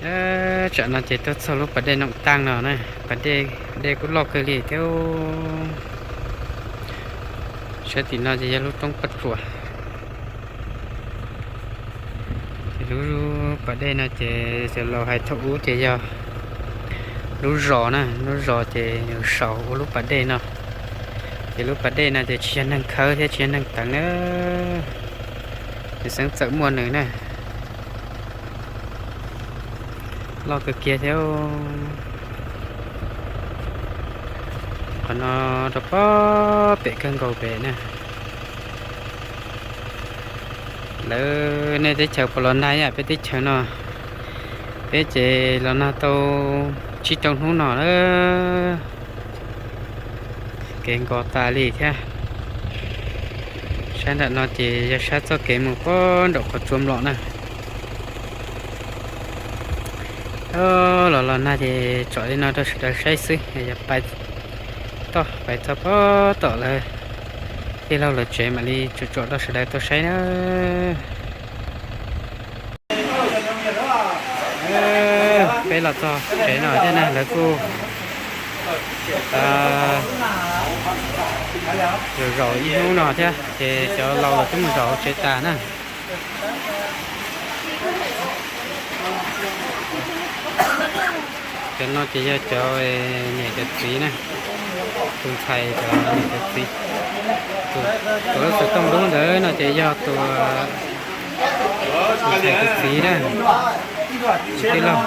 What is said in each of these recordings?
Tsam no ces tuaj txog lub pas dej Noom Taaj no na, pas dej, dej kuj loj kawg li thiab. Sab tim no ces yog lub roob Paj Tsuas. Ces lub pas dej no ces cov laus hais thaum ub ces yog lub zos na, lub zos ces yus saum ua lub pas dej no. Ces lub pas dej no ces tsis yog neeg khawb thiab tsis yog neeg teev na, ces xeeb txawm muaj nws na. Loj kawg kiag thiab. Qhov no rau pem kawg nkaus pem na. Lawv nej teb chaws puas los nag ib yam peb teb chaws no? Peb ces los nag tau tsib rau hnub no lawm. Kev nkos tas li thiab. Sab nram no ces yog sab txoj kev mus puag nraum qhov tsua mlom na. Los los nag ces tsom li no rau sawv daws saib xwb, yog pais toj pais txog puag tom lawv tij laug lawv tsev mam li tsom tsom rau sawv daws tau saib na. Peb los txog tsev no thiab na, lawv kuj zaum zaum ib hnub no thiab ces cov laus los twb mus zaum hauv tsev tas na. Cov no ces yog cov niam cov txiv na, tus ntxhais cov niam cov txiv. Tus lub xov tooj dub ntawd no ces yog tus ntxhais tus txiv na, tij laug.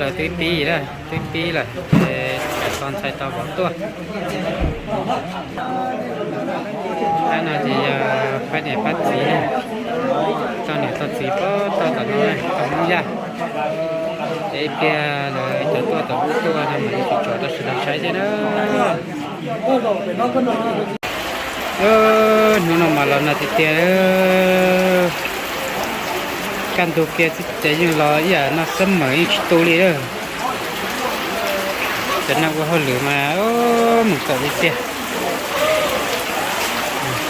Lawv twb pib lawm, twb pib lawm, ces tos ntxhais tos vauv tuaj. Qab no ces yog pab niam pab txiv, tau niam tau txiv puag tau tom no, tau Hmoob Yaj. Ces ib pliag lawv cov tuaj tom ub tuaj no mam li tsom rau sawv daws saib thiab na. Hnub no mas los nag tiag tiag. Kaj ntug kiag xwb ces yeej los ib yam no xab mawm yeej tsis tu li lawm. Cov neeg ua hauj lwm mas mus kawm li tiag.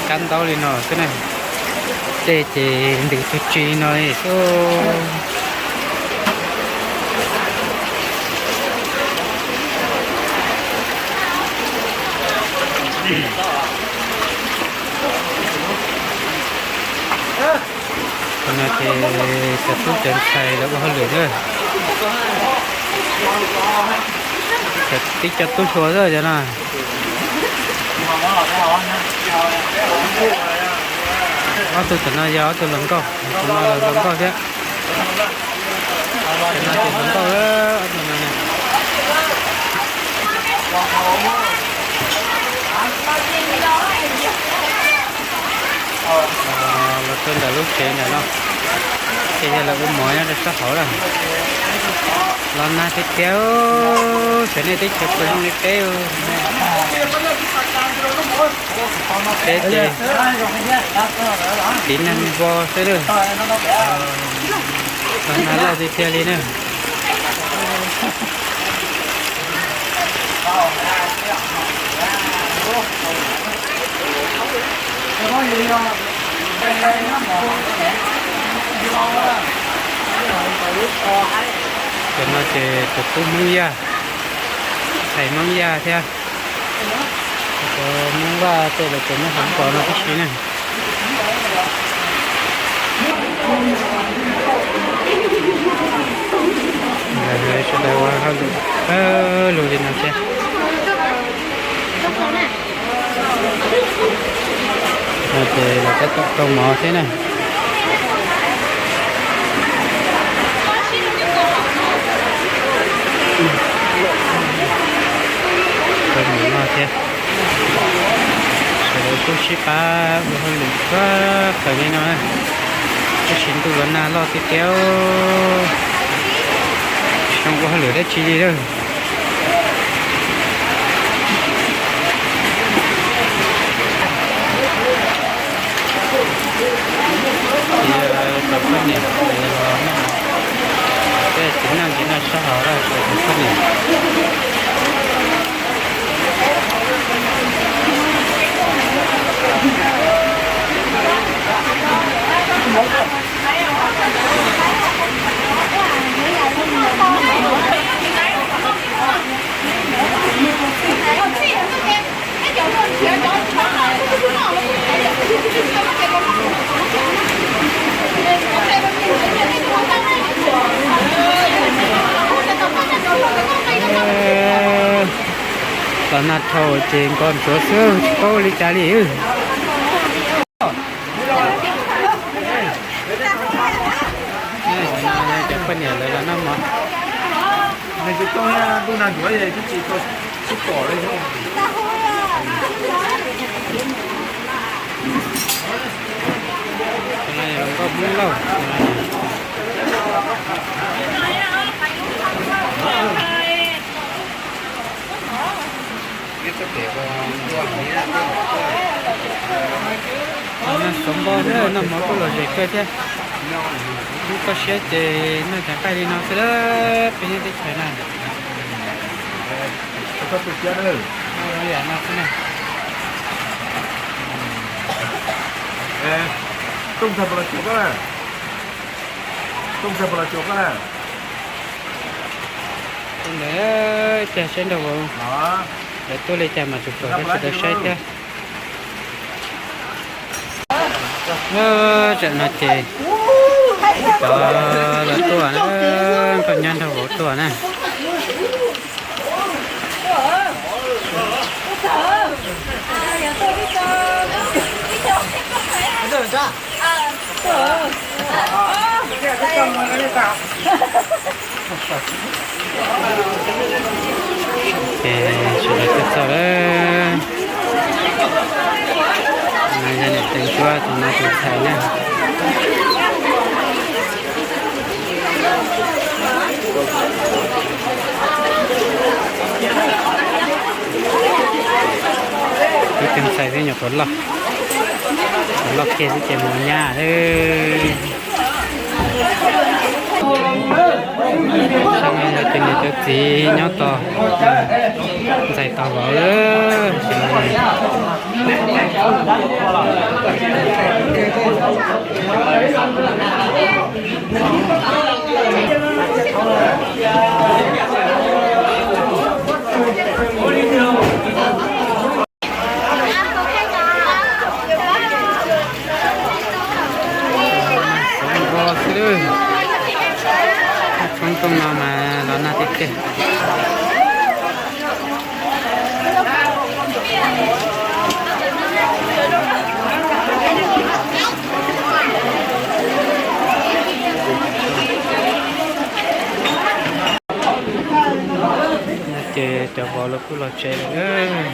Kab ntaub li no xwb na. Dej ces ntws tug tsi no li xwb. Qhov no ces cov tub cov ntxhais lawv ua hauj lwm na. Tib co tub hluas xwb cov no. Ob tug tom no yog ob tug hluas nkauj, tus no los hluas nkauj thiab. Cov no ces hluas nkauj, ob tug no na. Los rau ntawm lub tsev ntawm no, ces yog lawv ua mov nyob rau sab hauv lawm. Los nag tiag tiag, xyov nej teb chaws puas zoo li peb. Peb ces tiv neeg npo xwb lawm. Los nag loj tiag tiag li na. Cov no ces tus tub Hmoob Yaj, ntxhais Hmoob Yaj thiab. Cov Hmoob Vaj tej lawv cov nyob hauv zos no tib si na. Sawv daws ua hauj lwm, lug li no thiab. No ces los tab tom rau mov thiab na. Rau mov noj thiab. Sawv daws kuj sib pab ua hauj lwm tshaj plaws li no. Tab sis ntuj los nag loj tiag tiag, tsis zoo ua hauj lwm dab tsi li lawm. Poj niam, peb txiv neej ces noj sab hauv lawm, poj niam. Los nag dhau ces nkos ntsuav xwb tsis paub ua li cas li. Cov poj niam lawv los noj mov. Nkauj Hmoob Lauj. Noj xov npoj thiab noj mov kuj lom zem kawg thiab. Hnub koj siab ces noj cov nqaij li no xwb lawm peb nyob teb chaws na. Yam no xwb na. Tooj ntxhais puas los cuag koj na? Tooj ntxhais puas los cuag koj na? Ntawd tiag saib nraug vauv, lawv tuaj li cas mas tsuas pom peb sawv daws saib thiab. Tam no ces cov lawv tuaj na, nkauj nyab nraug vauv tuaj na. Ces sawv daws tuaj txog lawm. No yog niam tais ntsuab, tus no tus ntxhais na. Ib tug ntxhais xwb nyuam qhuav loj, qhuav loj kiag xwb ces mus nyab lawm. Ces nws cov txiv nyob tos, ntxhais tos vauv lawm. Xov npoj xwb, tshoob tooj no mas los nag tiag tiag. Ces cov vauv los kuj los tsev lawm.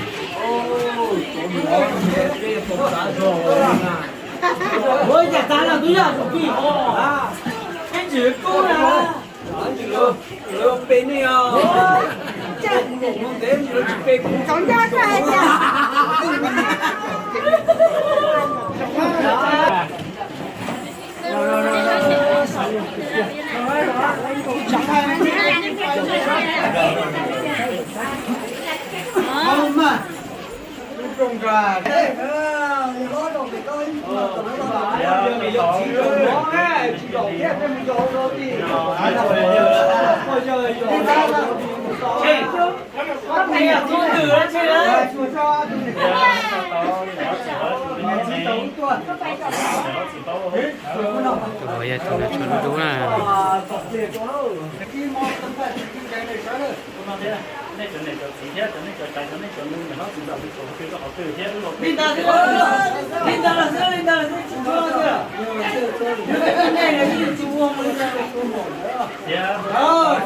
Tus vauv yog tus nws tshuav lub dub na.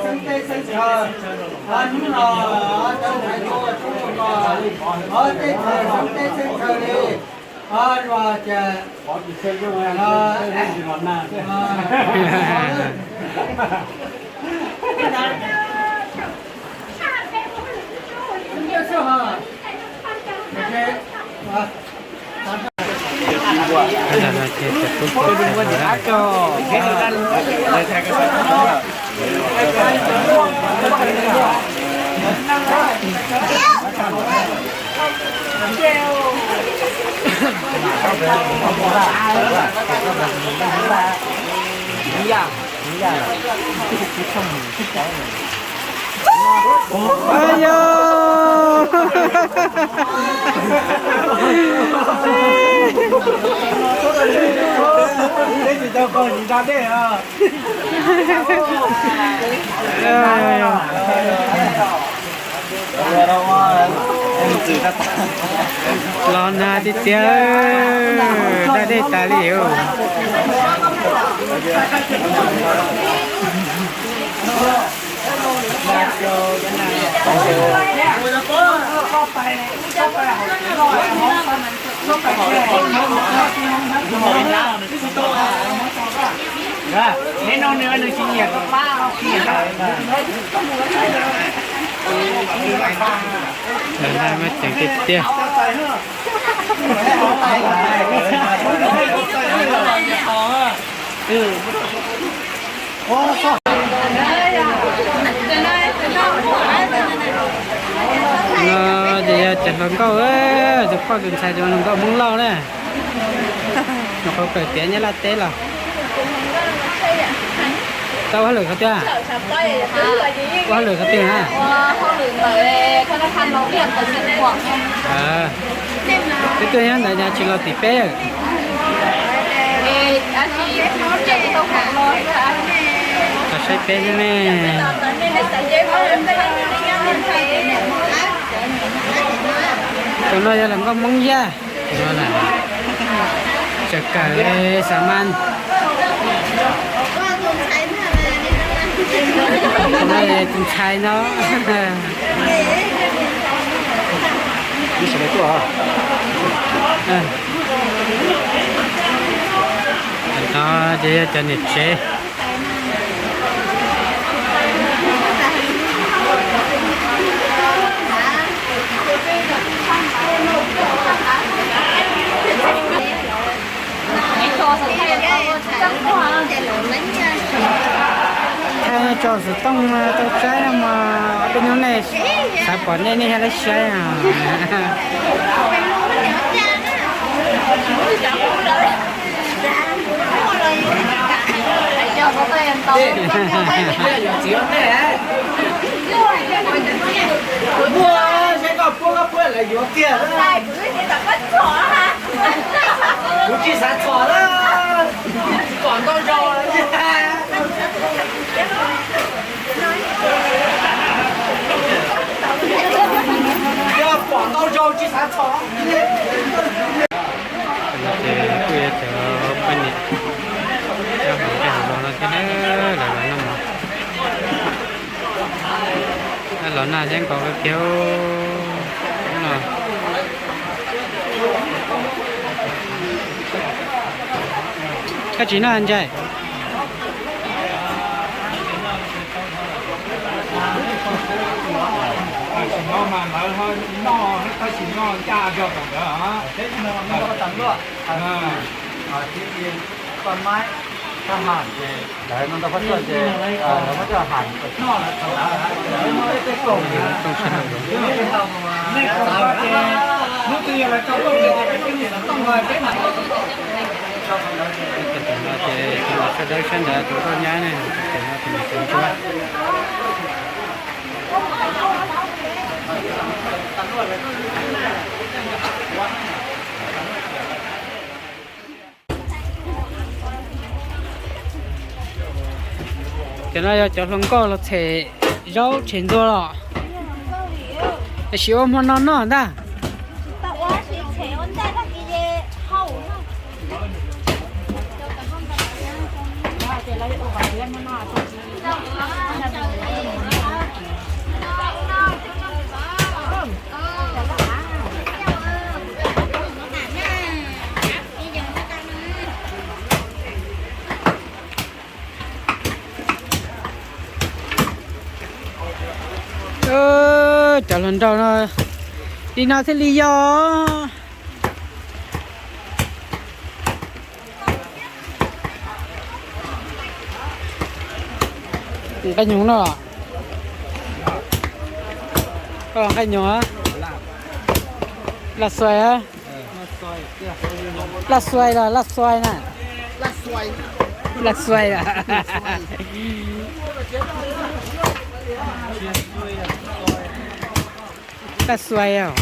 Xeeb teb xeeb chaw, hnub no cov ntxhais tuaj tub ko, tej ntxhais xeeb teb xeeb chaw li, luag ces Tab sis no ces cov tub tub txhais lawm. Ayo. Los nag tiag tiag, da dej tas li os. Lawv nag mas ceev tiag tiag. No ces yog cov hluas nkauj, tus poj tus ntxhais, tus hluas nkauj Hmoob Lauj na. Nyuam qhuav kawm tiav Nyab Laj teb los. Tau ua hauj lwm qhov twg? Ua hauj lwm qhov twg na? Peb tuaj nyob ntawd cas tsis los tim peb? Los saib peb xwb ne. Tus no yog hluas nkauj Hmoob Yaj. Tseem kawm li xav mas. Tus ntxhais no. No ces yog cov niam tsev. Thaij tso xov tooj tau saib no mas ob peb hnub nej xav pom nej, nej thiaj li saib. Kuv muaj saib koj puab koj puab lawv yuav kiag. Kuv tsis xav txhom na, pom ntau zaus. Yog pom ntau zaus tsis xav txhom. Ces kuj yog cov poj niam nyob hauv nroog hauv zos no thiab, lawv los noj mov. Los noj yeeb nkaus kawg kiag no. Koj tsis noj ntshai? Tam sim no mas lawv noj, tab sis noj ncaj zog tom ntawd. Sab dawb sab ntawd tus nkauj nyab ne, tus no tus niam tus ntsuab. Cov no yog cov hluas nkauj los tshem zaub tshem ntxuag los, es sim ua hmo no noj ntag. Cov hluas nraug no, li no thiaj li yog. Nqaij nyoos no. Koj los nqaij nyoos a? Laj xuais a? Laj xuais los laj xuais na? Laj xuais a? Laj xuais os.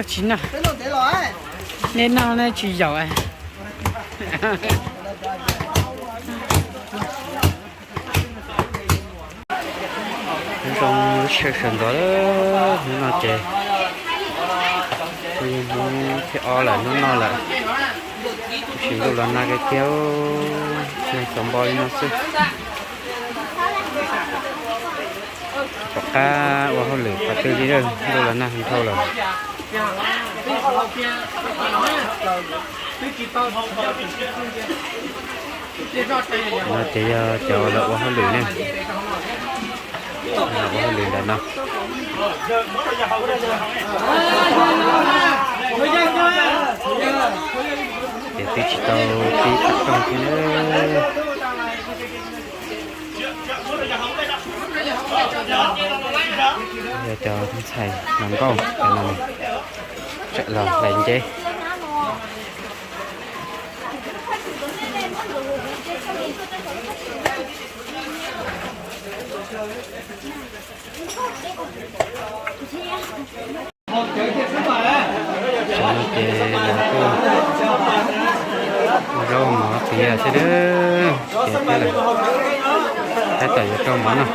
Tsis noj. Neb noj neb tsis yaum. Hnub zoo lub sij hawm sawv ntxov, hnub no ces kuj yog hnub thib ob lawm, hnub noj lawm. Tab sis ntuj los nag kiag kiag, tsis xov npo li no xwb. Tom qab ua hauj lwm qhov twg li, ntuj los nag dhau lawm. No ces yog cov los ua hauj lwm ne, los ua hauj lwm ntawm no. Ces twb tsis tau pib tham rooj thiab na. Yog cov ntxhais hluas nkauj no tsam los hlais nceb. Tam no ces lawv kuj ua zaub mov tiav xwb, tiav thiab lawm, tab tom yuav rau mov noj.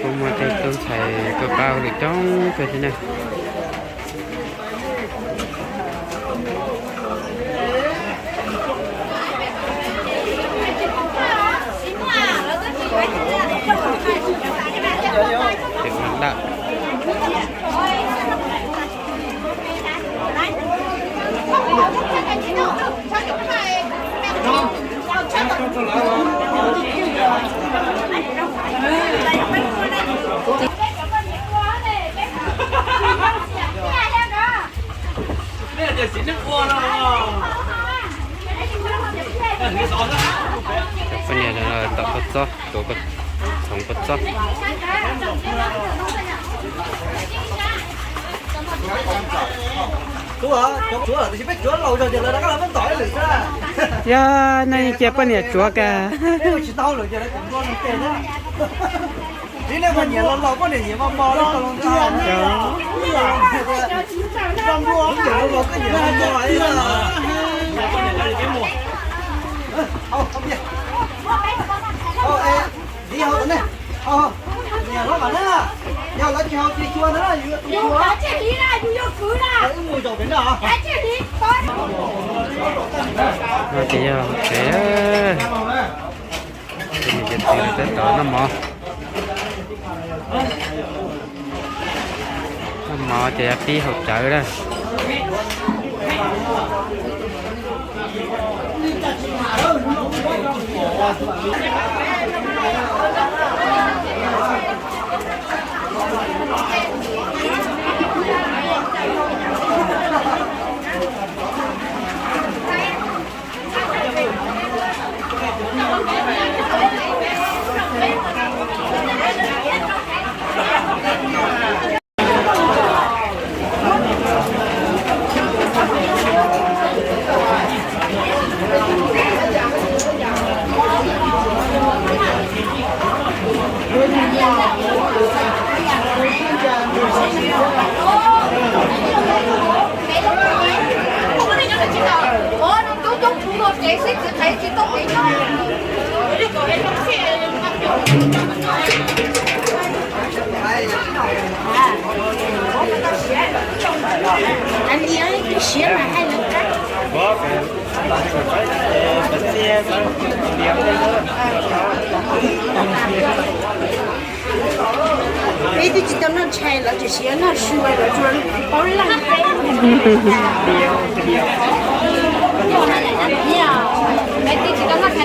Kuj muaj tej tub ntxhais tuaj pab hauj lwm coob kawg thiab na. Ces ua daj. Cov poj niam no tom kua txob, tuav txhoov kua txob. Yog no cia poj niam tsuav kag. No ces yog tsev, ces niam ces txiv lawv tab tom noj mov. Noj mov ces pib haus cawv lawm. Peb twb tsis tau noj tshais, lawv tseem siav noj su, lawv tsuas paub laj peb. Peb twb tsis tau noj tshais,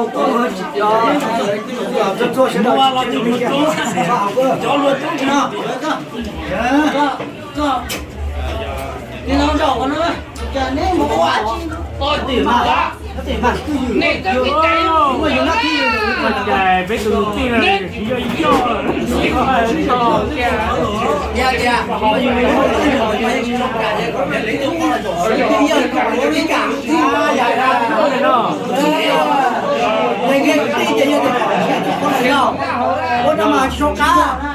tau tuaj, cov txhua sawv daws los cov luag tub no. Peb tus tij, ua no mas tsis zoo qab.